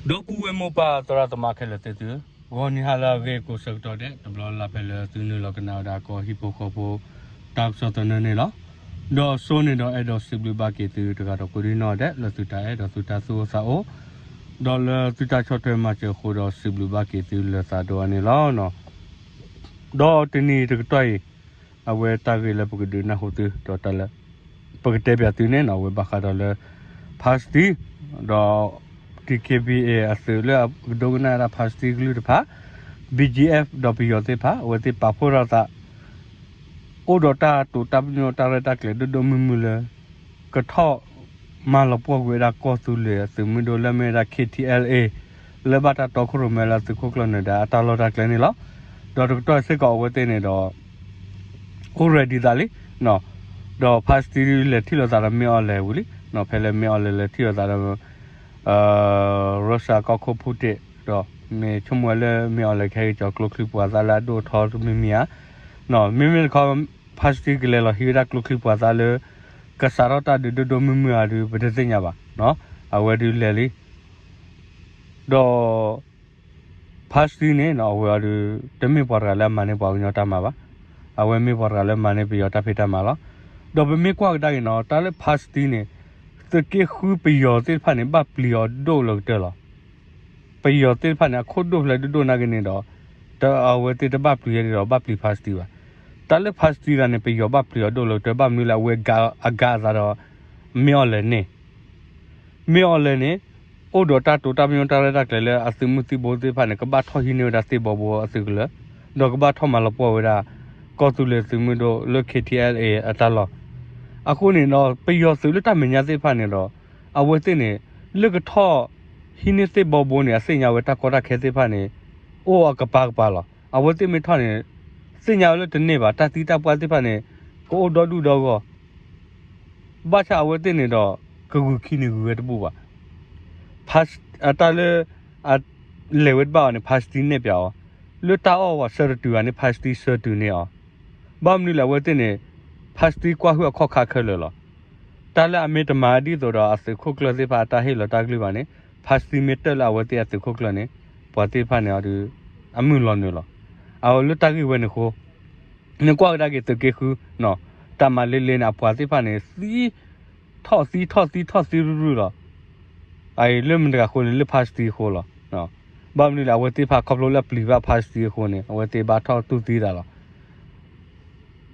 ဒီပုၢ်ဝဲၢ်မိၢ်ပၢ်သရၣ်သမါခဲလၢာ်သ့ၣ်သု, ဂီၤနံၤဟါလၢအဂ့ၤကိးဆၢကတီၢ်ဒဲး တဘျီလၢ်လၢ်ဖဲလၢသုနုာ်လီၤကနၣ်ဝဲဒၣ်ကီၢ်ဟံၣ်ဖိဃီဖိ တၢ်ကစီၣ်သနၢၣ်န့ၣ်လီၤ. ဒီးစိန့ၣ်ဒီးအဲၣ်ဒိးစံးဘျုးဘၣ်က့ၤသုတဂၤဒီးကိးဒံနီၢ်ဒဲး လၢသုတၢ်အဲၣ်ဒီးသုတၢ်သူၣ်အိၣ်သးအိၣ် ဒီးလၢသုတၢ်ဆီၣ်ထွဲမၤစၢၤအဃိဒီးစံးဘျုးဘၣ်က့ၤသုလၢသးဒိၣ်အါန့ၣ်လီၤ. ဒီးတနံၤတကတီၢ်အံၤ အဝဲတၢ်ဂ့ၢ်လၢပကဒုးနၢ်ဟူသု ဒီးတၢ်လၢ ပကတဲပၠးသုန့ၣ်နီၤ အဝဲဘၣ်ဃးဒီးလၢ ဖါစတံ ဒီး တီၣ်က့ဘံၣ်အ့ၣ် အသုးလၢအကဒိကနၣ်ဝဲဒၣ်ဖါစတံကလုၢ်တဖၣ် ဘံၣ်ကၠံၣ်အ့ၣ် ဒီးပယီၤသ့ၣ်တဖၣ် အဝဲသ့ၣ်ပာ်ဖှိၣ်ထီၣ်သး အိၣ်ဒီးတၢ်တိာ်တၢ်ပညိၣ်တၢ်ရဲၣ်တၢ်ကျဲၤဒိၣ်ဒိၣ်မုၢ်မုၢ်လၢ ကထီၣ်မၤလီၤပှီၢ်ကွံာ်ဝဲဒၣ်ကီၢ်သူလ့ၤအသုးမုၢ်ဒိၣ်လၢအမ့ၢ်ဝဲဒၣ် ခ့ၣ်ထံအ့ၣ်လ်အ့ၣ် လၢဘၣ်တၢ်တီခိၣ်ရိၣ်မဲလၢအသုးခိၣ်ကျၢၢ်နုာ်ဒီးအတၢ်လီၢ်တၢ်ကျဲန့ၣ်လီၤ. ဒီးတကတီၢ်စ့ၢ်ကီးအဝဲသ့ၣ်န့ၣ်ဒီး အိၣ် ready သးလံ ဒီးဖါစတံလဲၤထံၣ်လိာ်သးဒီးမ့ၢ်အီၤလဲၤဝံၤလံ ဖဲလၢမ့ၢ်အီၤလဲၤလဲၤထံၣ်လိာ်သးဒီး ရၢၡၢးကီၢ်ခိၣ်ဖူတ့ၣ် ဒီးမ့ၢ်ဆိကမိၣ်ဝဲလၢမ့ၢ်အီၤလဲၤကဟဲက့ၤကၠီၤကျိချံပှၤသးလၢအဒိၣ်အထီတမံၤမံၤဧါ, မ့မ့ၢ်တခီ ဖါစတံကလဲၤလီၤဟံးဝဲဒၣ်ကျိချံပှၤသးလၢ ကစးထီၣ်တၢ်ဒုးဒိၣ်ဒိၣ်မုၢ်မုၢ်ဧါဒုး ပတသ့ၣ်ညါဘၣ်, အဝဲဒုးလဲၤလံ ဒီး ဖါစတံန့ၣ် အဝဲအီၤဒုး တမ့ၢ်ပှၤတဂၤလၢအမၤန့ၢ်ပှၤကညီတၢ်မၤဘၣ်. အဝဲမ့ၢ်ပှၤတဂၤလၢမၤန့ၢ်ပယီၤတၢ်ဖံးတၢ်မၤလီၤ. ဒီးပမ့ၢ်ကွၢ်ကဒါက့ၤနီၤ တၢ်လၢဖါစတံန့ၣ် သုးက့ဃုပယီၤသ့ၣ်တဖၣ်န့ၣ် ဘၣ်ပျံၤအီၤဒိၣ်လၢကတၢၢ်လီၤ. ပယီၤသ့ၣ်တဖၣ်န့ၣ် အခိၣ်ဒိၣ်ဖျဲးဒိၣ်ဒိၣ်နာ်က့န့ၣ်ဒီး အဝဲသ့ၣ်တဘၣ်ပျံၤယဲဒ်ဒီး ဘၣ်ပျံၤဖါစတံဘၣ်. တၢ်လၢဖါစတံတဂၤန့ၣ် ပယီၤဘၣ်ပျံၤအီၤဒိၣ်လၢကတၢၢ် ဘၣ်မနုၤလဲၣ် အဝဲအဂၤအသးဒီး မ့ၢ်အီၤလဲၤန့ၣ် မ့ၢ်အီၤလဲၤန့ၣ် အိၣ်ဒီးတၢ်တိာ်တၢ်ပညိၣ်တၢ်ရဲၣ်တၢ်ကျဲၤလၢအသုးမုၢ်သံၣ်ဘိသ့ၣ်တဖၣ်န့ၣ် ကဘၣ်ထီၣ်ဟံးန့ၢ်ဝဲဒၣ်သ့ၣ်ဘီဘိအသုးကလၢၤ, ဒီးကဘၣ်ထီၣ်မၤလီၤပှီၢ်ဝဲဒၣ် ကီၢ်သူလ့ၤသုးမုၢ်ဒိၣ်လၢ ခ့ၣ်ထံအ့ၣ်လ်အ့ၣ် အတၢ်လီၢ်. အဃိန့ၣ်ဒီး ပယီၤသုးလၢတၢ်မဲာ်ညါသ့ၣ်တဖၣ်န့ၣ်ဒီး အဝဲသ့ၣ်န့ၣ် လၢကထီၣ်ဟံးန့ၢ်သ့ၣ်ဘီဘိန့ၣ် အသ့ၣ်ညါဝဲတၢ်ကီတၢ်ခဲသ့ၣ်တဖၣ်န့ၣ် အိၣ်အကပၤကပၤလီၤ. အဝဲသ့ၣ်မ့ၢ်ထီၣ်န့ၣ် သ့ၣ်ညါဝဲလၢတန့ၢ်ဘၣ် တၢ်သံတၢ်ပှၢ်သ့ၣ်တဖၣ်န့ၣ် ကအိၣ်ဒီဒူၣ်ဒီဂီၢ် ဘၣ်ဆၣ်အဝဲသ့ၣ်န့ၣ်ဒီး ကဂုာ်ခံန့ၣ်ဂုာ်ဝဲတဘူၣ်ဘၣ်. တၢ်လၢ အလဲၤဝဲတဘၣ်အီၤန့ၣ် ဖါစတံနဲၣ်ပၠးအီၤ, လၢတၢ်အီၣ်ဝဲဆၢတတုၤဂၤန့ၣ် ဖါစတံဆၢတုၤန့ၢ်အီၤ. ဘၣ်မနုၤလဲၣ် အဝဲသ့ၣ်န့ၣ် ဖါစတံကွၢ်ဟုၣ်အခီၣ်ခါခဲလၢာ်လီၤ. တၢ်လၢအမ့ၢ်တမၤဒ်သိးဒီးအသုးခိၣ်ကျၢၢ်သ့ၣ်တဖၣ်အတၢ်ဟ့ၣ်လီၤတၢ်ကလုၢ်ဘၣ်န့ၣ် ဖါစတံမ့ၢ်တၢၢ်လၢအဝဲသ့ၣ်အသုးခိၣ်ကျၢၢ်န့ၣ် ပှၤသ့ၣ်တဖၣ်န့ၣ်အီၤဒုး အမုၢ်လီၤနုာ်လီၤ. အလၢတၢ်ဂ့ၢ်ဝဲန့ၣ်အဃိ နကွၢ်ကဒါက့ၤသုးက့ဃု တၢ်မၤလ့လ့န့ၣ် အပှၤသ့ၣ်တဖၣ်န့ၣ် သံ ထီၣ်သံထီၣ်သံထီၣ်သံရုၢ်ရုၢ်လီၤ. အအံၤလၢမတၤတဂၤအဃိန့ၣ် လၢဖါစတံအဃိလီၤ. ဘၣ်မနုၤလဲၣ် အဝဲသ့ၣ်တဖၣ်ခီဖျိလၢအပျံၤဘၣ်ဖါစတံအဃိန့ၣ် အဝဲသ့ၣ်ဘၣ်ထီၣ်တူၢ်သံတၢ်လီၤ.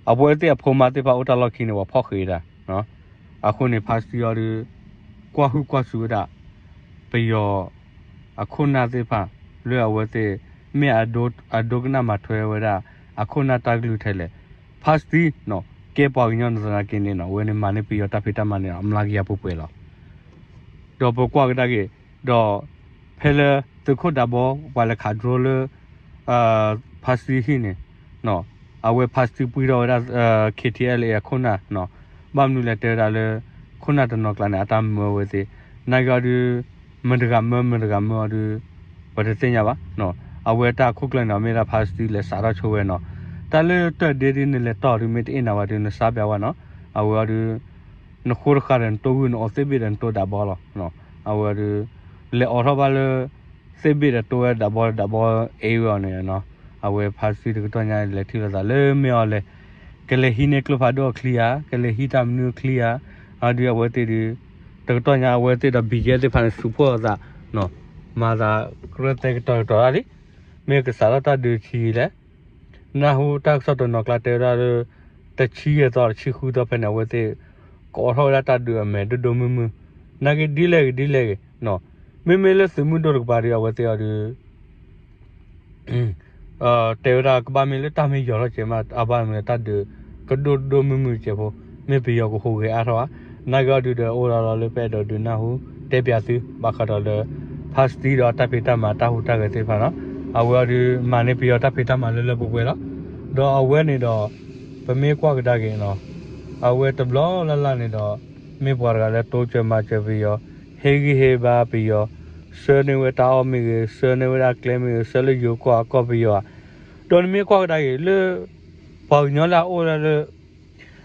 အဝဲသ့ၣ်အဖိမါသ့ၣ်တဖၣ်အိၣ်တၢ်လီၢ်ခံန့ၣ် ပှၤဖီၣ်ဃံးတၢ် အဃိန့ၣ် ဖါစတံအီၤဒုး ကွၢ်ဟုၣ်ကွၢ်စူၣ်ဝဲဒၣ် ပယီၤ အခိၣ်နၢ်သ့ၣ်တဖၣ် လၢအဝဲသ့ၣ် မ့ၢ်အဒိကနၣ်မၤထွဲဝဲဒၣ် အခိၣ်နၢ်တၢ်ကလုၢ်ထဲလဲၣ်. ဖါစတံ ကဲပှၤကညီနသနာ်က့န့ၣ်နီၤ အဝဲန့ၣ်မၤန့ၢ်ပယီၤတၢ်ဖံးတၢ်မၤန့ၣ် အမျးကယၤပှဲၤပှဲၤလီၤ. ဒီးပကွၢ်ကဒါက့ၤ ဒီး ဖဲလၢသုးခိၣ်ဒးဘီ ပှၤလဲၤခး drone လၢ ဖါစတံဟံၣ်န့ၣ် အဝဲဖါစတံပှံထီၣ်ဝဲဒၣ် ခ့ၣ်ထံအ့ၣ်လ်အ့ၣ် အခိၣ်နၢ် ဘၣ်မနုၤလဲၣ်တဲဝဲဒၣ်လၢ ခိၣ်နၢ်တနီၤကျါန့ၣ် အတၢ်မၢဝဲသ့ၣ် နာ်က့အီၤဒုး မတၤတဂၤမၢ မတၤတဂၤမၢအီၤဒုး ပတသ့ၣ်ညါဘၣ်. အဝဲတၢ်ခိၣ်ကျၢၢ်န့ၣ် မ့ၢ်ဒၣ်ဖါစတံလဲၤစးထီၣ်ဆိဝဲနီၤ. တၢ်လၢတၢၢ်ဒ့ဒ်နလဲၤတီၢ်ဒုး မ့ၢ်တအ့ၣ်နၤဝဲဒုး နစါပၠးဝဲနီၤ. အဝဲအီၤဒုး နဃိတဃာ်ဒီးနတိၢ်ဂုၢ် နအီၣ်သ့ၣ်ဘ့ၣ်ဒီးနတိၢ်ဒးဘီလီၤ. အဝဲဒုး လဲၤအိးထီၣ်ဘၣ်လၢ သ့ၣ်ဘ့ၣ်ဒီးတိၢ်ဝဲဒးဘီ ဒးဘီအ့ၣ်ဝဲအီၤန့ၣ် အဝဲဖါစတံတကတီၢ်ညါလဲၤထံၣ်လိာ်သးလၢမ့ၢ်အီၤလဲၤ ကလဲၤဟံးန့ၢ်ကျိဖးဒိၣ်အချံဧါ ကလဲၤဟံးတၢ်မနုၤအချံဧါ အဒုးအဝဲသ့ၣ်ဒုး တကတီၢ်ညါအဝဲသ့ၣ်ဒီး ဘံၣ်ကၠံၣ်အ့ၣ် သ့ၣ်တဖၣ်န့ၣ် စူးဖှိၣ်အသး မၤသးကရၢသဲကတီၤကတီၤဒၣ်လံ မ့ၢ်ကစးထီၣ်တၢ်ဒုးဆံးလဲၣ် နၢ်ဟူတၢ်ကစီၣ်တနီၤကျါတဲဝဲဒၣ်လၢ တဆံယဲၢ်သီ တဆံဃုသီဖဲန့ၣ် အဝဲသ့ၣ် ကအိးထီၣ်ဝဲဒၣ်တၢ်ဒုးအမဲာ်ဒိၣ်ဒိၣ်မုၢ်မုၢ် နာ်က့ဒ်လဲၣ်ဂ့ၤဒ်လဲၣ်ဂ့ၤ မ့မ့ၢ်လၢသုးမုၢ်ဒိၣ်တကပၤဒီး အဝဲသ့ၣ်အီၤဒုး တဲဝဲဒၣ်ကဘၣ်မ့ၢ်လၢတၢ်မ့ၢ်ယီၤထီၣ်ကဲးမး အဘၣ်မ့ၢ်လၢတၢ်ဒုး ကဒိၣ်ဒိၣ်မုၢ်မုၢ်ကဲးဖိ မ့ၢ်ပယီၤကဟူးဂဲၤအါထီၣ်ဧါ နာ်က့အီၤဒုးဒီးအိၣ်ဒီးလီၤလၢပအဲၣ်ဒိးဒုးနၢ်ဟူ တဲပၠးသု ဘၣ်ဃးဒီးလၢ ဖါစတံဒီးတၢ်ဖံးတၢ်မၤတၢ်ဟူးတၢ်ဂဲၤသ့ၣ်တဖၣ်နီၤ အဝဲအီၤဒုး မၤန့ၢ်ပယီၤတၢ်ဖံးတၢ်မၤလၢလၢပှဲၤပှဲၤလီၤ. ဒီးအဝဲန့ၣ်ဒီး ပမ့ၢ်ကွၢ်ကဒါက့ၤနီၤ အဝဲတဘျီလၢ်လၢ်န့ၣ်ဒီး မ့ၢ်ပှၤတဂၤလၢတိစၢၤမၤစၢၤပယီၤ ဟ့ၣ်ဂံၢ်ဟ့ၣ်ဘါပယီၤ ဆှၢန့ၢ်ဝဲတၢ်အီၣ်မ့ၢ်ဂ့ၤ ဆှၢန့ၢ်ဝဲဒၣ်ကျဲမ့ၢ်ဂ့ၤ ဆှၢလၢယိၤကီၢ်အကီၢ်ပယီၤဧါ ဒီးနမ့ၢ်ကွၢ်ကဒါက့ၤလၢ ပှၤကညီလၢအအိၣ်ဒၣ်လၢ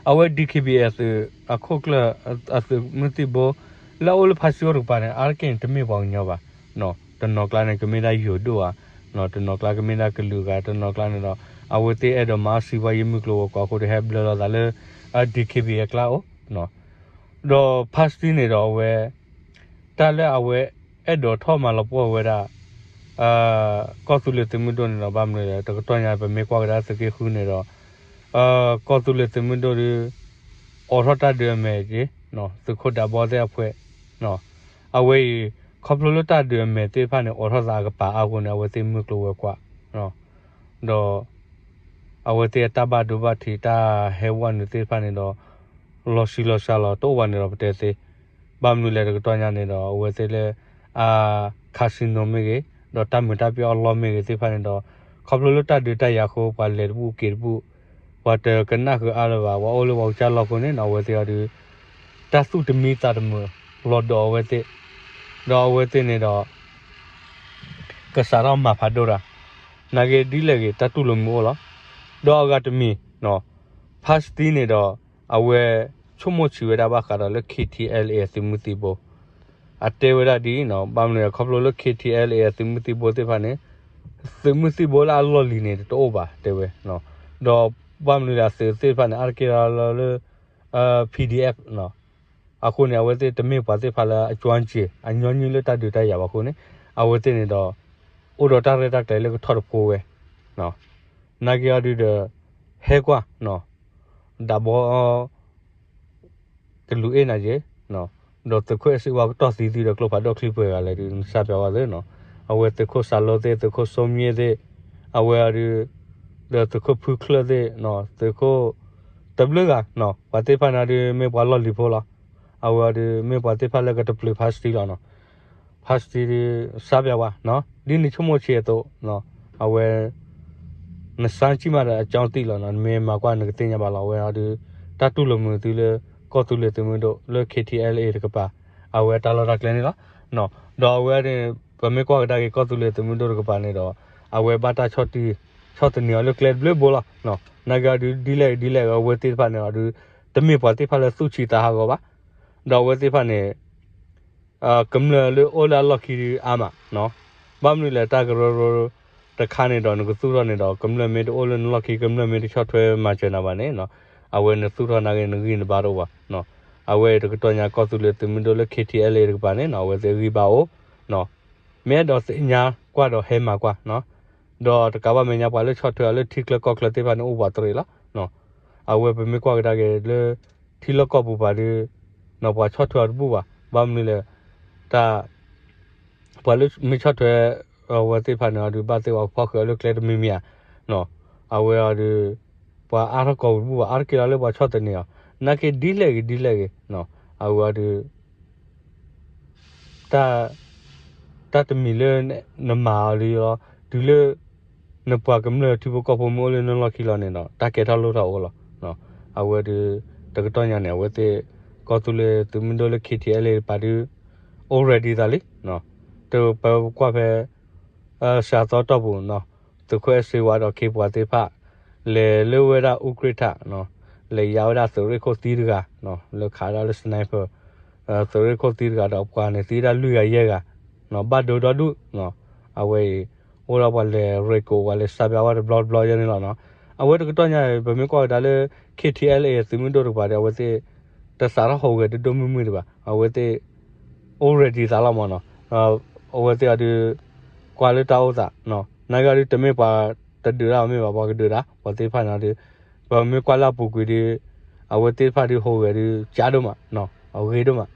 အဝဲ DKBA အသုး အခိၣ်ကျၢၢ် အသုးမုၢ်သံၣ်ဘိ လၢအအိၣ်လၢဖါစတံအိၣ်တကပၤန့ၣ် အါတက့ၢ်န့ၣ် တမ့ၢ်ပှၤကညီဘၣ်. တနီၤကျါန့ၣ် ကမ့ၢ်ဒၣ်ယိၤဒိၣ်ဧါ, တနီၤကျါကမ့ၢ်ဒၣ်ကလုာ်ဂၤ, တနီၤကျါန့ၣ်ဒီး အဝဲသ့ၣ်အဲၣ်ဒိးမၤအီၣ်စံးဝါယံၤမုၢ်ကျိၤဝဲၤကွာ်အဃိ တဟဲဘျၢလီၤသးလၢ DKBA အကျါအိၣ် ဒီးဖါစတံန့ၣ်ဒီးအဝဲ တၢ်လၢအဝဲအဲၣ်ဒိးထီၣ်မၤလီၤပှီၢ်ဝဲဒၣ် ကီၢ်သူလ့ၤသုးမုၢ်ဒိၣ်န့ၣ်ဒီး ဘၣ်မနုၤလဲၣ် တကတီၢ်ညါ ပမ့ၢ်ကွၢ်ကဒါသုးက့ဃုန့ၣ်ဒီး ကီၢ်သူလ့ၤသုးမုၢ်ဒိၣ်ဒီး အိးထီၣ်တၢ်ဒုးအမဲာ်က့ၤ သုးခိၣ်ဒးဘီသ့ၣ်အဖှဲး အဝဲအံၤ ခီဖျိလၢတၢ်ဒုးအမဲာ်သ့ၣ်တဖၣ်န့ၣ် အိးထီၣ်သးအကပၤအါအဃိန့ၣ် အဝဲသ့ၣ်မုၢ်ကျိၤဝဲၤကွာ် ဒီး အဝဲသ့ၣ်အတၢ်ဘၣ်ဒိဘၣ်ထံး တၢ်ဟဲဝဲနုာ်သ့ၣ်တဖၣ်န့ၣ်ဒီး လီၤဆံးလီၤစှၤလီၤတအိၣ်ဘၣ်န့ၣ်ဒီး ပတဲသ့, ဘၣ်မနုၤလဲၣ်တကတီၢ်ညါန့ၣ်ဒီး အဝဲသ့ၣ်လၢ အ casino မ့ၢ်ဂ့ၤ, ဒီးတၢ်မုာ်တၢ်ပၢအီၣ်လီၢ်မ့ၢ်ဂ့ၤသ့ၣ်တဖၣ်န့ၣ်ဒီး ခီဖျိလၢတၢ်ဒုးတၢ်ယၤအဃိ ပှၤလဲၤတဘူၣ်က့ၤတဘူၣ်, ပှၤတကနၣ်ဃုာ်အါလၢၤဘၣ်, ပှၤအိၣ်လၢပှၤကစၢ်လီၢ်ခိန့ၣ် အဝဲသ့ၣ်အီၤဒီး တၢ်သူၣ်တမံသးတမုာ် လီၤဒီးအဝဲသ့ၣ်, ဒီးအဝဲသ့ၣ်န့ၣ်ဒီး ကစးထီၣ်မၤဖးဒိၣ်တၢ်, နာ်က့ဒ်လဲၣ်ဂ့ၤ တၢ်တူၢ်လိာ်မုာ်အိၣ်လီၤ. ဒီးအဂၤတမံၤ ဖါစတံန့ၣ်ဒီး အဝဲဆိကမိၣ်ဆံးဝဲဒၣ်ဘၣ်ဃးဒီးလၢ KTLA အသုးမုၢ်သံၣ်ဘိ, အတဲဝဲဒၣ်ဒ်အံၤ, ဘၣ်မနုၤလဲၣ် ခီဖျိလၢ KTLA အသုးမုၢ်သံၣ်ဘိသ့ၣ်တဖၣ်န့ၣ် သုးမုၢ်သံၣ်ဘိလၢအလီၢ်လံၤန့ၣ် တအိၣ်ဘၣ်တဲဝဲ, ဒီးဘၣ်မနုၤလဲၣ် အသုးသ့ၣ်တဖၣ်န့ၣ် အါတက့ၢ်လီၤလၢ PDF အဃိန့ၣ် အဝဲသ့ၣ်တမ့ၢ်ပှၤသ့ၣ်တဖၣ်လၢအကၠီက့ၤ အညီနုၢ်လၢတၢ်ဒုးတၢ်ယၤဘၣ်အဃိန့ၣ် အဝဲသ့ၣ်န့ၣ်ဒီး အိၣ်ဒီးတၢ်ရဲၣ်တၢ်ကျဲၤလၢကထီၣ်တဖိဝဲ, နာ်က့အီၤဒုးဒီး ဟဲကွၢ် ဒးဘီ တလူၤအ့ၣ်နၤယ့ၣ်, ဒီးသုးခိၣ်အဲၣ်စ့ဝါကတီၢ်သံသုဒီးကျိဖးဒိၣ်ချံပှဲၤဂၤလဲၣ်ဒုး နစၢ်ပျးဝဲသ့ၣ်, အဝဲသုးခိၣ်စးလိသ့ၣ် သုးခိၣ်စိမံသ့ၣ်, အဝဲအီၤဒုး ဒီးသုးခိၣ်ဖုချၢၣ်သ့ၣ်, သုးခိၣ် တဘျုးဂၤ, ပှၤသ့ၣ်တဖၣ်န့ၣ်ဒုး မ့ၢ်ပှၤလီၢ်လံၤဖိလီၤ. အဝဲအီၤဒုး မ့ၢ်ပှၤသ့ၣ်တဖၣ်လၢကတပျုာ်ဖါစတံလီၤ. ဖါစတံဒုး စၢ်ပျးဝဲ, ဒ်နဆိကမိၣ်ဆံးအသိး, အဝဲ နစၢ်ကံၣ်မးဒီးအကၠီတံၢ်လီၤ, နမ့ၢ်မၤကွၢ်နကသ့ၣ်ညါဘၣ်လီၤ. အဝဲအီၤဒုး တၢ်တူၢ်လိာ်မုာ်သုလၢ ကီၢ်သူလ့ၤသုးမုၢ်ဒိၣ်လၢ KTLA တကပၤ အဝဲတၢ်လီၢ်တၢ်ကျဲန့ၣ်လီၤ. ဒီးအဝဲန့ၣ် ပမ့ၢ်ကွၢ်ကဒါက့ၤကီၢ်သူလ့ၤသုးမုၢ်ဒိၣ်တကပၤန့ၣ်ဒီး အဝဲဘၣ်တၢ်ဆီၣ်တံၢ် ဆီၣ်သနံးအီၤလၢကျဲတဘျုးဘိလီၤ. နာ်က့အီၤဒုး ဒ်လဲၣ်ဒ်လဲၣ် အဝဲသ့ၣ်တဖၣ်န့ၣ်အီၤဒုး တမ့ၢ်ပှၤသ့ၣ်တဖၣ်လၢသူၣ်ဆံးသးဟးဂီၤဘၣ်. ဒီးအဝဲသ့ၣ်တဖၣ်န့ၣ် ကမျၢၢ်လၢအိၣ်လၢအလီၢ်ခံဒုးအါမး, ဘၣ်မနုၤလဲၣ် တၢ်ကရၢကရိတခါန့ၣ်ဒီး နကသူၣ်ထီၣ်န့ၣ်ဒီး ကမျၢၢ်မ့ၢ်တအိၣ်လၢနလီၢ်ခံ ကမျၢၢ်မ့ၢ်တဆီၣ်ထွဲမၤစၢၤနၤဘၣ်န့ၣ်, အဝဲနသူၣ်ထီၣ်နာ်က့ နဂံၢ်နဘါတအိၣ်ဘၣ်. အဝဲတကတီၢ်ညါကီၢ်သူလ့ၤသုးမုၢ်ဒိၣ်လၢ KTLA တကပၤန့ၣ် အဝဲသ့ၣ်ဂံၢ်ဘါအိၣ်, မ့ၢ်အဲၣ်ဒိးသ့ၣ်ညါကွၢ်ဒီးဟဲမၤကွၢ်, ဒီးတကးဘၣ်မဲာ်ညါပှၤလၢဆီၣ်ထွဲအီၤလၢထံချၢကီၢ်ချၢသ့ၣ်တဖၣ်န့ၣ် အိၣ်ပှၤတရံးလီၤ. အဝဲပမ့ၢ်ကွၢ်ကဒါက့ၤလၢ ထံလီၢ်ကီၢ်ပူၤပှၤဒုး ပှၤဆီၣ်ထွဲအီၤတဘူၣ်ဘၣ်. ဘၣ်မနုၤလဲၣ် တၢ် ပှၤလၢမ့ၢ်ဆီၣ်ထွဲအဝဲသ့ၣ်တဖၣ်န့ၣ်အီၤဒုး ဘၣ်သ့ၣ်ပှၤကဖီၣ်ဃုာ်အီၤလၢကျဲတမံၤမံၤဧါ. အဝဲအီၤဒုး ပှၤအါထီၣ်ကီၢ်ပူၤတဘူၣ်ဘၣ် အါတက့ၢ်လီၤလၢပှၤဆီၣ်သနံးအီၤ, နာ်က့ဒ်လဲၣ်ဂ့ၤဒ်လဲၣ်ဂ့ၤ အဝဲအီၤဒုး တၢ် တၢ်တမံၤလၢနမၤအီၤလံလီၤ, တုၤလၢ နပှၤကမျၢၢ်ထံဖိကီၢ်ဖိမ့ၢ်အိၣ်လၢနလီၢ်ခံလီၤန့ၣ်ဒီး တၢ်ကဲထီၣ်လိၣ်ထီၣ်အိၣ်လီၤ. အဝဲဒုး တကတီၢ်ညါန့ၣ် အဝဲသ့ၣ် ကီၢ်သူလ့ၤသုးမုၢ်ဒိၣ်လၢ KTLA တကပၤဒုး အိၣ် ready သးလံ. တပကွၢ်ဖဲ စှၤသီတီၢ်ပူၤ သုးခိၣ်အဲၣ်စ့ဝါဒီးခ့ပှၤသ့ၣ်တဖၣ် လဲၤလၢဝဲဒၣ်အူကြ့ၣ်ထး လဲၤယါဝဲဒၣ်သုးရ့ၣ်ခိၣ်သံတဂၤ လၢခးဒၣ်လၢ sniper သုးရ့ၣ်ခိၣ်သံတဂၤဒီးပှၤန့ၣ်သံဒၣ်လွံၢ်ဂၤယဲၢ်ဂၤ ဘၣ်ဒိဒီဒူၣ် အဝဲအံၤ အိၣ်ဒီးပှၤလဲၤရ့ကိးပှၤလဲၤစၢ်ဘၣ်ဝဲတဘျီတဘျီယဲန့ၣ်လီၤ. အဝဲတကတီၢ်ညါ ပမ့ၢ်ကွၢ်ကဒါလၢ KTLA သုးမုၢ်ဒိၣ်တကပၤဒီး အဝဲသ့ၣ် တစးထီၣ်ဟူးဂဲၤဒိၣ်ဒိၣ်မုၢ်မုၢ်ဒံးဘၣ်. အဝဲသ့ၣ် အိၣ် ready သးလီၤမးနီၤ. အဝဲသ့ၣ်အီၤဒုး ကွၢ်လၢတၢ်အိၣ်သး နာ်က့အီၤဒုး တမ့ၢ်ပှၤတဒုးတၢ် မ့ၢ်ဘၣ်ပှၤကဒုးတၢ် ပှၤသ့ၣ်တဖၣ်န့ၣ်အီၤဒုး ပမ့ၢ်ကွၢ်လၢအပူၤကွံာ်ဒုး အဝဲသ့ၣ်တဖၣ်ဒုးဟူးဂဲၤဒုး ကၠါဒိၣ်မး အဂ့ၤဒိၣ်မး.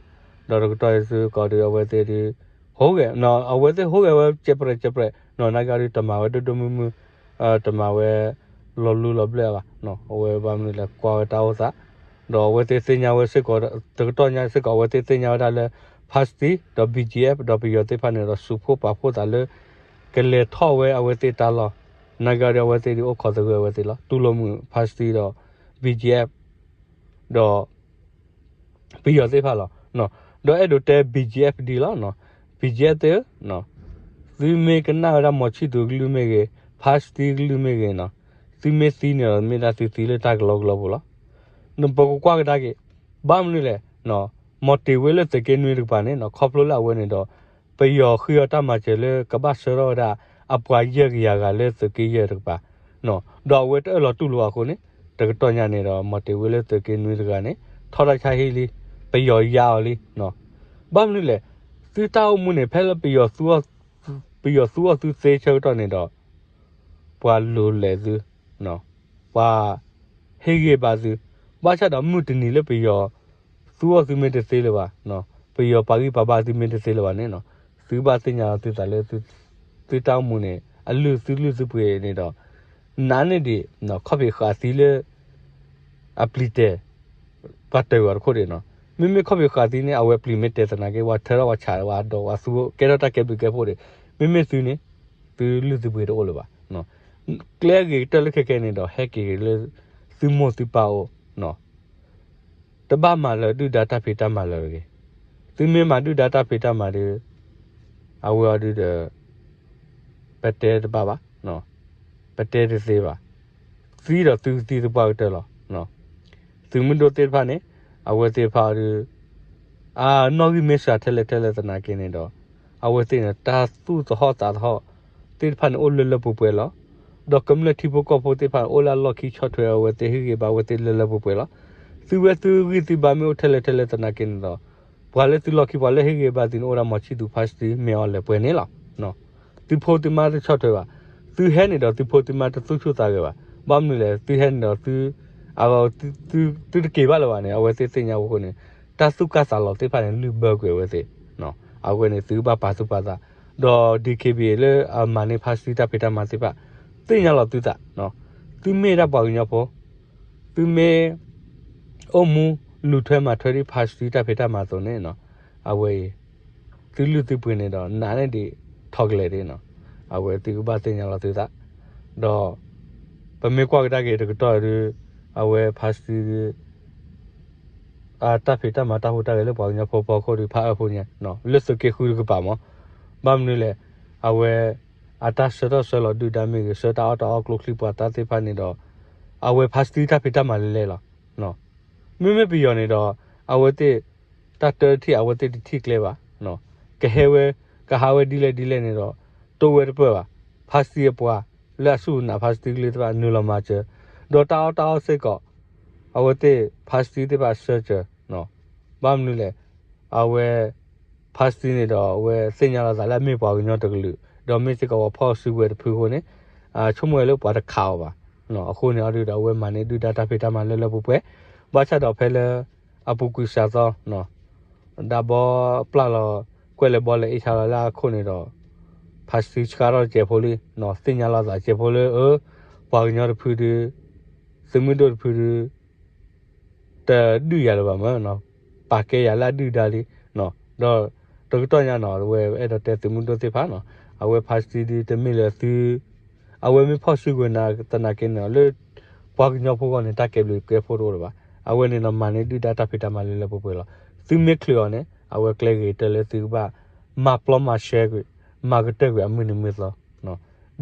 ဒီးတကတီၢ်အံၤသုကီးဒုး အဝဲသ့ၣ်ဒုး ဟူးဂဲၤ အဝဲသ့ၣ်ဟူးဂဲၤဝဲစဲးပြဲးစဲးပြဲး နာ်က့အီၤဒုး တမၤဝဲဒိၣ်ဒိၣ်မုၢ်မုၢ် တမၤဝဲ လီၤလူလီၤဘျဲၣ်ဘၣ်. အဝဲဘၣ်မနုၤလဲၣ် ကွၢ်ဝဲတၢ်အိၣ်သး ဒီးအဝဲသ့ၣ်သ့ၣ်ညါဝဲစ့ၢ်ကီး တကတီၢ်ညါစ့ၢ်ကီး အဝဲသ့ၣ်သ့ၣ်ညါဝဲဒၣ်လၢ ဖါစတံ ဒီး ဘီၣ်ကၠံၣ်အ့ၣ်ဖ် ဒီးပယီၤသ့ၣ်တဖၣ်န့ၣ်ဒီး စူးဖှိၣ်ပာ်ဖှိၣ်သးလၢ ကလဲၤထီၣ်ဝဲအဝဲသ့ၣ်တၢ်လီၢ် နာ်က့အီၤဒုး အဝဲသ့ၣ်ဒုးအိၣ်ခိးသဂၢၢ်အဝဲသ့ၣ်လီၤ. တူၢ်လိာ်မုာ် ဖါစတံ ဒီး ဘီၣ်ကၠံၣ်အ့ၣ်ဖ် ဒီး ပယီၤသ့ၣ်တဖၣ်လီၤ. ဒီးအဲၣ်ဒိးတဲ ဘီၣ်ကၠံၣ်အ့ၣ်ဖ် ဒ်လီၤ. ဘီၣ်ကၠံၣ်အ့ၣ်ဖ် သ့ၣ်ဧၢ, သုမ့ၢ်ကနၣ်ဝဲဒၣ် မီၤဆံၣ်သူးကလုၢ်မ့ၢ်ဂ့ၤ, ဖါစတံကလုၢ်မ့ၢ်ဂ့ၤနီၤ, သုမ့ၢ်သံန့ၣ်ဒီး မ့ၢ်ဒၣ်သုသံလၢတၢ်ကလီကလီပူၤလီၤ. ပကကွၢ်ကဒါက့ၤ ဘၣ်မနုၤလဲၣ်, မီၤတ့ၤဝ့လၢသုးက့နွံတကပၤန့ၣ် ခီဖျိလၢအဝဲန့ၣ်ဒီး ပယီၤဃ့အီၤတၢ်မၤစၢၤလၢကဘၣ်ဆှၢထီၣ်ဝဲဒၣ် အပှၤယဲၢ်ကယၤဂၤလၢသုးက့ယဲၢ်တကပၤ, ဒီးအဝဲတအၢၣ်လီၤတူၢ်လိာ်အဃိန့ၣ်, တကတီၢ်ညါန့ၣ်ဒီး မီၤတ့ၤဝ့လၢသုးက့နွံတဂၤန့ၣ် ထီၣ်တၢ်ဆါဟံၣ်လံ, ပယီၤယါအီၤလံ. ဘၣ်မနုၤလဲၣ်, သုတၢ်အိၣ်မူန့ၣ် ဖဲလၢ ပယီၤသူအီၤသုသ့ဆၢကတီၢ်န့ၣ်ဒီး ပှၤလိၤလဲၤသု, ပှၤဟ့ၣ်ဂံၢ်ဘါသု, ဘၣ်ဆၣ်ဒီးမုၢ်တနံၤလၢပယီၤသူအီၤသုမ့ၢ်တသ့လၢၤဘၣ်, ပယီၤပာ်ဂံၢ်ပာ်ဘါသုမ့ၢ်တသ့လၢၤဘၣ်န့ၣ်, သုဘၣ်သ့ၣ်ညါလီၤသုသးလၢ သုတၢ်အိၣ်မူန့ၣ် အလုၢ်သုလုၢ်သုပှ့ၤန့ၣ်ဒီး နာ်န့ၢ်ဒံး ခီၣ်ဖံးဃာ်သံလၢ အပျံၤတဲာ် ပှၤတၢၢ်အီၤတခိၣ်ဒံးနီၤ. မ့မ့ၢ်ခီၣ်ဖံးဃာ်သံန့ၣ် အဝဲပျံၤမ့ၢ်တဲာ်သနာ်က့ ပှၤထၢထီၣ်ပှၤဆးဝဲဒီး ပှၤသူကဲထီၣ်တၢ်ကဲဘျုးကဲဖှိၣ်ဒံး. မ့မ့ၢ်သုန့ၣ် သုလုၢ်သုပှ့ၤတအိၣ်လၢၤဘၣ်. ကျဲအဂ့ၤကတၢၢ်လၢခဲကဲန့ၣ်ဒီး ဟဲက့ၤလၢ သုမိၢ်သုပၢ်အိၣ် တဘၣ်မၤလၢၤဒုၣ်ဒါတၢ်ဖံးတၢ်မၤလၢၤတဂ့ၤ. သုမ့ၢ်မၤဒုၣ်ဒါတၢ်ဖံးတၢ်မၤဒီး အဝဲအီၤဒုးဒီး ပတဲတဘၣ်ဘၣ်, ပတဲတသ့ဘၣ်. သံဒီးသုကသံသပှၢ်ကတၢၢ်လီၤ. သုးမုၢ်ဒိၣ်သ့ၣ်တဖၣ်န့ၣ် အဝဲသ့ၣ်တဖၣ်အီၤဒုး အနီၣ်ဂံၢ်မ့ၢ်စှၤထဲလဲၣ်ထဲလဲၣ်သနာ်က့န့ၣ်ဒီး အဝဲသ့ၣ်န့ၣ် တၢ်သူၣ်သဟီၣ်သးသဟီၣ်သ့ၣ်တဖၣ်န့ၣ် အိၣ်လၢလၢပှဲၤပှဲၤလီၤ. ဒီးကမျၢၢ်ထံဖိကီၢ်ဖိသ့ၣ်တဖၣ်န့ၣ် အိၣ်လၢအလီၢ်ခံဆီၣ်ထွဲအဝဲသ့ၣ် ဟ့ၣ်ဂံၢ်ဘါအဝဲသ့ၣ်လၢလၢပှဲၤပှဲၤလီၤ. သုဝဲသုဂံၢ်သုဘါမ့ၢ်အိၣ်ထဲလဲၣ်ထဲလဲၣ်သနာ်က့န့ၣ်ဒီး ပှၤလၢသုလီၢ်ခံ ပှၤလၢဟ့ၣ်ဂံၢ်ဘါသုန့ၣ် အိၣ်ဒၣ်မီၤဆံၣ်သူ ဖါစတံ မ့ၢ်အီၤလဲၤပှဲၤန့ၣ်လီၤ. သုဖိသုမါတဆီၣ်ထွဲဘၣ်. သုဟဲန့ၣ်ဒီးသုဖိသုမါတသူၣ်ဆူၣ်သးဂဲၤဘၣ်. ဘၣ်မနုၤလဲၣ် သုဟဲန့ၣ်ဒီးသု အ သုတက့ၤဘၣ်လၢၤဘၣ်န့ၣ် အဝဲသ့ၣ်သ့ၣ်ညါဝဲအဃိန့ၣ် တၢ်သူၣ်ကၢ်သးလီၤသ့ၣ်တဖၣ်န့ၣ် လုၢ်ဘၢကွံာ်အဝဲသ့ၣ်. အဝဲန့ၣ်သုကဘၣ်ပာ်သူၣ်ပာ်သး, ဒီး DKBA လၢအမၤန့ၢ်ဖါစတံတၢ်ဖံးတၢ်မၤသ့ၣ်တဖၣ် သ့ၣ်ညါလီၤသုသး, သုမ့ၢ်ဒၣ်ပှၤကညီဖိ သုမ့ၢ် အိၣ်မူလူၤထွဲမၤထွဲဒ်ဖါစတံတၢ်ဖံးတၢ်မၤအသိးန့ၣ် အဝဲအံၤ သုလုၢ်သုပှ့ၤန့ၣ်ဒီး နာ်န့ၢ်ဒံးထီၣ်ကလဲာ်ဒ်န့ၣ်, အဝဲသုကဘၣ်သ့ၣ်ညါလီၤသုသး, ဒီး ပမ့ၢ်ကွၢ်ကဒါက့ၤတကတီၢ်ဒုး အဝဲဖါစတံဒုး အတၢ်ဖံးတၢ်မၤတၢ်ဟူးတၢ်ဂဲၤလၢပှၤကညီဖိဖီခိၣ်ဒုး ဖးအၢဖိညါ လၢသုးက့ဃုတကပၤမး, ဘၣ်မနုၤလဲၣ်, အဝဲ အတၢ်ဆှၢထီၣ်ဆှၢလီၤဒုၣ်ဒါမ့ၢ်ဂ့ၤ ဆှၢတၢ်အီၣ်တၢ်အီကျိချံမျိာ်သၣ်သ့ၣ်တဖၣ်န့ၣ်ဒီး အဝဲဖါစတံတၢ်ဖံးတၢ်မၤလၢလဲၣ်လီၤ. မ့မ့ၢ်ပယီၤန့ၣ်ဒီး အဝဲသ့ၣ် တၢ်တၢထံၣ်အဝဲသ့ၣ်တထံၣ်ကျဲဘၣ်, ကဟဲဝဲ ကဟးဝဲဒ်လဲၣ်ဒ်လဲၣ်န့ၣ်ဒီး တိဝဲတပၢၢ်ဘၣ်, ဖါစတံအပှၤ လၢအစူၢ်နာ်ဖါစတံကလုၢ်သ့ၣ်တဖၣ် နုာ်လီၤမၤစၢၤ, ဒီးတၢ်အီၣ်တၢ်အီစ့ၢ်ကီး အဝဲသ့ၣ် ဖါစတံသ့ၣ်တဖၣ်ဆှၢစၢၤ, ဘၣ်မနုၤလဲၣ်, အဝဲ ဖါစတံန့ၣ်ဒီး အဝဲသ့ၣ်ညါလီၤသးလၢအမ့ၢ်ပှၤကညီတကလုာ်, ဒီးမ့ၢ်စ့ၢ်ကီးပှၤဖီၣ်စုကဝဲၤတဖုအဃိန့ၣ် ဆိကမိၣ်ဝဲလၢပှၤတခးအီၤဘၣ်, အဃိန့ၣ်အီၤဒုးဒီး အဝဲမၤန့ၢ်ဒုၣ်ဒါတၢ်ဖံးတၢ်မၤလၢလၢပှဲၤပှဲၤ, ဘၣ်ဆၣ်ဒီးဖဲလၢ အပူၤကွံာ်စှၤသီ ဒးဘီပျၢ်လီၤ ကွဲၢ်လဲၤဘီလဲၤအ့ၣ်ဆါလီၤလၢအခိၣ်န့ၣ်ဒီး ဖါစတံဆှၢထီၣ်တစဲးဖိလံ, သ့ၣ်ညါလီၤသးစဲးဖိလၢ အၢ ပှၤကညီတဖုဒုး သုးမုၢ်ဒိၣ်တဖုဒုး တဒုးယၤလၢၤဘၣ်မး, ပာ်ကဲယၤလၢအဒုၣ်ဒါလံ, ဒီးတကတီၢ်ညါနီၤ အဝဲအဲၣ်ဒိးတဲသုးမုၢ်ဒိၣ်သ့ၣ်တဖၣ်နီၤ အဝဲဖါစတံဒုးတမ့ၢ်လၢသု အဝဲမ့ၢ်ဖီၣ်စုကဝဲၤသနာ်က့န့ၣ် လၢပှၤကညီဖိဂီၢ်န့ၣ် တၢ်ကဲဘျုးကဲဖှိၣ်တအိၣ်လၢၤဘၣ်. အဝဲန့ၣ်ဒီးမၤန့ၢ်ဒုၣ်ဒါတၢ်ဖံးတၢ်မၤလၢလၢပှဲၤပှဲၤလီၤ. သုမ့ၢ်ချုးအီၤန့ၣ် အဝဲကျဲဂ့ၤကတၢၢ်လၢသုကဘၣ် မၤပျီမၤရှဲကွံာ် မၤကတၢၢ်ကွံာ်အမုၢ်နံၤမုၢ်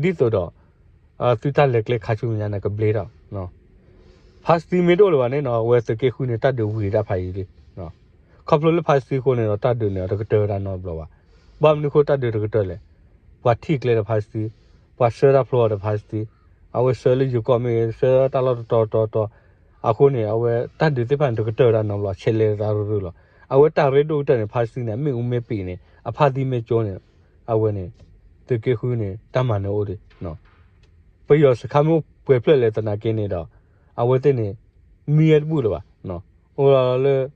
သီ ဒ်သိးဒီး သုတၢ်လဲၤကျဲခါဆူမဲာ်ညါန့ၣ် ကဘျ့ထီၣ် ဖါစတံမ့ၢ်တအိၣ်လၢၤဘၣ်န့ၣ်နီၤ အဝဲသုးက့ဃုန့ၣ် တၢ်ဒုးဝံၤဒၣ်ဖးယံာ်လံ. ခီဖျိလၢဖါစတံအဃိန့ၣ်ဒီး တၢ်ဒုးန့ၣ်တကတၢၢ်ဝဲဒၣ်နီတဘျီဘၣ်. ဘၣ်မနုၤအဃိတၢ်ဒုးတကတၢၢ်လဲၣ်. ပှၤထံၣ်ကျဲဒီးဖါစတံ, ပှၤဆှၢတၢ်ဖျိအီၤဒီးဖါစတံ, အဝဲဆှၢလၢယိၤကီၢ်မ့ၢ်ဂ့ၤ ဆှၢတၢ်လီၢ်တတီၤတီၤတီၤ, အဃိန့ၣ် အဝဲတၢ်ဒုးသ့ၣ်တဖၣ်န့ၣ် တကတၢၢ်ဝဲဒၣ်နီတဘျီ ဆဲးလဲၤသးရုၢ်ရုၢ်လီၤ. အဝဲတၢ်ရ့ဒိၣ်ကတၢၢ်န့ၣ် ဖါစတံန့ၣ် မ့ၣ်အူမ့ၢ်ပံာ်န့ၣ် အဖါသံမ့ၢ်ကၠိန့ၣ် အဝဲန့ၣ် သုးက့ဃုန့ၣ် တၢ်မၤနၢၤအိၣ်ဒံး ပယီၤစခါမ့ၢ်အိၣ်ပှဲၤဖျၢၣ်လဲၣ်သနာ်က့န့ၣ်ဒီး အဝဲသ့ၣ်န့ၣ် မံဝဲတဘူၣ်လၢၤဘၣ်. အိၣ်လီၤလၢ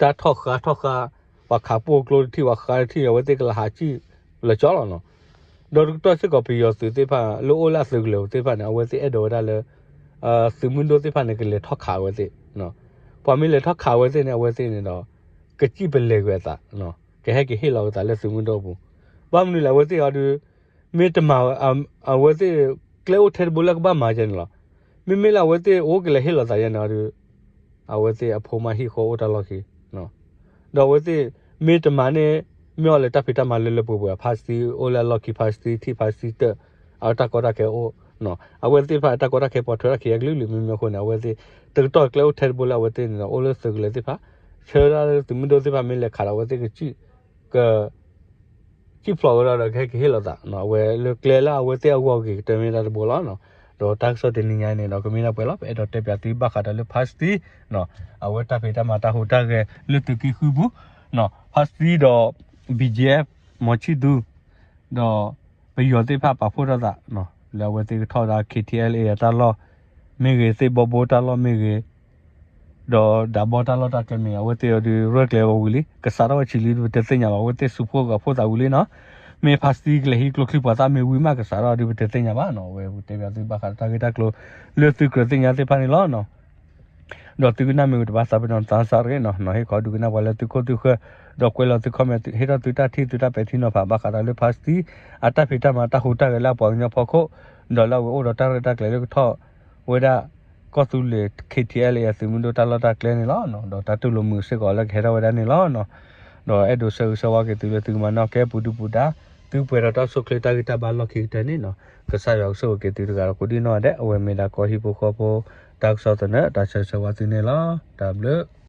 တၢ်ထီၣ်ဃါထီၣ်ဃါ, ပှၤခးပိၢ်ကျိတထံၣ် ပှၤဃါတထံၣ် အဝဲသ့ၣ်ကလီၤဟးစံၣ်လီၤကၠီလီၤနီၤ. ဒီးတကတီၢ်စ့ၢ်ကီး ပယီၤသုးသ့ၣ်တဖၣ် လၢအိၣ်လၢအသုးကလၢၤသ့ၣ်တဖၣ်န့ၣ် အဝဲသ့ၣ်အဲၣ်ဒိးဝဲဒၣ်လၢ သုးမုၢ်ဒိၣ်သ့ၣ်တဖၣ်န့ၣ် ကလဲၤထီၣ်ခးအဝဲသ့ၣ် ပှၤမ့ၢ်လဲၤထီၣ်ခးအဝဲသ့ၣ်န့ၣ် အဝဲသ့ၣ်န့ၣ်ဒီး ကစံၣ်ပလဲၤကွံာ်အသး, ကဟဲက့ၤဟ့ၣ်လီၤအသးလၢသုးမုၢ်ဒိၣ်အပူၤ. ဘၣ်မနုၤလဲၣ် အဝဲသ့ၣ်အီၤဒုး မ့ၢ်တမၤ အဝဲသ့ၣ် ကျဲအိၣ်ထဲတဘိလၢကဘၣ်မၤယဲန့ၣ်လီၤ. မ့မ့ၢ်လၢအဝဲသ့ၣ်အိၣ်ကလဲၤဟ့ၣ်လီၤသးယဲန့ၣ်အီၤဒုး အဝဲသ့ၣ်အဖိမါဟံၣ်ဃီအိၣ်တၢ်လီၢ်ခံ ဒီးအဝဲသ့ၣ် မ့ၢ်တမၤန့ၣ် မ့ၢ်အီၤလဲၤတၢ်ဖံးတၢ်မၤလၢလၢပှဲၤပှဲၤ ဖါစတံအိၣ်လၢအလီၢ်ခံ ဖါစတံထံၣ်ဖါစတံတၢၣ် အတၢ်ကီတၢ်ခဲအိၣ် အဝဲသ့ၣ်တဖၣ်တၢ်ကီတၢ်ခဲပိာ်ထွဲတၢ်ခံးအကလုာ်ကလုာ် မ့မ့ၢ်အဃိန့ၣ် အဝဲသ့ၣ် တကတီၢ်ကျဲအိၣ်ထဲတဘိလၢအဝဲသ့ၣ်န့ၣ်ဒီး အိၣ်လၢသုးကလၢၤသ့ၣ်တဖၣ် ဆၢဒၣ်လၢသုးမုၢ်ဒိၣ်သ့ၣ်တဖၣ်မ့ၢ်လဲၤခးဒီးအဝဲသ့ၣ်ကစံၣ် က ကံၣ်ဖျိးဝဲဒၣ်ဒီးကဟဲက့ၤဟ့ၣ်လီၤသး အဝဲလၢကျဲလၢအဝဲသ့ၣ်အဂီၢ်အဂ့ၤကတၢၢ်မ့ၢ်ဒၣ်တဘိလီၤ. ဒီးတၢ်ကစီၣ်တနံၤညါအံၤန့ၣ်ဒီး ကမ့ၢ်ဒၣ်ပှဲၤလီၤ. ပအဲၣ်ဒိးတဲပၠးသုဘၣ်ဃးဒီးလၢ ဖါစတံ အဝဲတၢ်ဖံးတၢ်မၤတၢ်ဟူးတၢ်ဂဲၤလၢသုးက့ဃုပူၤ ဖါစတံဒီး ဘံၣ်ကၠံၣ်အဲၣ် မီၤဆံၣ်သူ ဒီး ပယီၤသ့ၣ်တဖၣ်ပာ်ဖှိၣ်ထီၣ်သး လၢအဝဲသ့ၣ်ကထီၣ်ဝဲဒၣ် ခ့ၣ်ထံၣ်အဲလ်အ့ အတၢ်လီၢ်မ့ၢ်ဂ့ၤ, သ့ၣ်ဘီဘိတၢ်လီၢ်မ့ၢ်ဂ့ၤ, ဒီးဒးဘီတၢ်လီၢ်တၢ်ကျဲမ့ၢ်ဂ့ၤ, အဝဲသ့ၣ်အံၤဒုး ရဲၣ်ကျဲၤဝံၤလံ, ကစးထီၣ်ဝဲဆံးလံ ပတသ့ၣ်ညါဘၣ်, အဝဲသ့ၣ်စူးဖှိၣ်ဂာ်ဖှိၣ်သးဝံၤလံနီၤ. မ့ၢ်ဖါစတံကလဲၤဟံးကျိချံပှၤသၣ်မ့ၢ်ဝံၤမး ကစးထီၣ်ဒုး ပတသ့ၣ်ညါဘၣ်နီၤ. အဝဲပတဲပၠးသုဘၣ်ဃးဒီးတၢ်ဂ့ၢ်တၢ်ကျိၤ လၢသုကြၢးသ့ၣ်ညါသ့ၣ်တဖၣ်န့ၣ်လီၤ. ဒီးသုကနၣ်မ့ၢ်ဝံၤတဘၣ်သးပ့ၤနီၣ်သးစၢ်တဂ့ၤနီၤ, နီၤဟ့ၣ်ခီဒုးကနၣ်ပှၤလၢသုခိၣ်သုဃၢၤ, ဒီးကွဲးလီၤသု comment ဟ့ၣ်ထီၣ်သုတၢ်ထံၣ်သုတၢ်ပဲာ်ထံနီၤဖး ဘၣ်ဃးဒီးလၢဖါစတံ အတၢ်ဖံးတၢ်မၤတၢ်ဟူးတၢ်ဂဲၤလၢအပှၤကညီဖီခိၣ်, ဒီးလၢအဝဲအိၣ်ဒီးတၢ်ရဲၣ်တၢ်ကျဲၤလၢကထီၣ်ဝဲဒၣ် ကီၢ်သူလ့ၤ ခ့ၣ်ထံၣ်အဲလ်အ့ အသုးမုၢ်ဒိၣ်တၢ်လီၢ်တၢ်ကျဲန့ၣ်လီၤ. ဒီးတၢ်တူၢ်လိာ်မုာ်စ့ၢ်ကီးလၢကဟဲထီၣ်ဝဲဒၣ်န့ၣ်လီၤ. ဒီးအဲၣ်ဒိးဆၢဂ့ၤဆၢဝါက့ၤသုလၢသုကမၤနီၣ်ကဲပူၤဒုပူၤဒါ သုပှဲၤဒီးတၢ်အိၣ်ဆူၣ်အိၣ်ချ့တၢ်ဂံၢ်တၢ်ဘါလီၢ်ခံကတၢၢ်န့ၣ်နီၤ, ကစၢ်ယွၤကဆိၣ်ဂ့ၤက့ၤသုတဂၤဒီးကိးဒံနီၢ်ဂၤဒဲး, အဝဲမ့ၢ်ဒၣ်ကီၢ်ဟံၣ်ဖိဃီဖိ တၢ်ကစီၣ်သနၢၣ် တၢ်ဆၢဂ့ၤဆၢဝါသုန့ၣ်လီၤ. တၢ်ဘျုး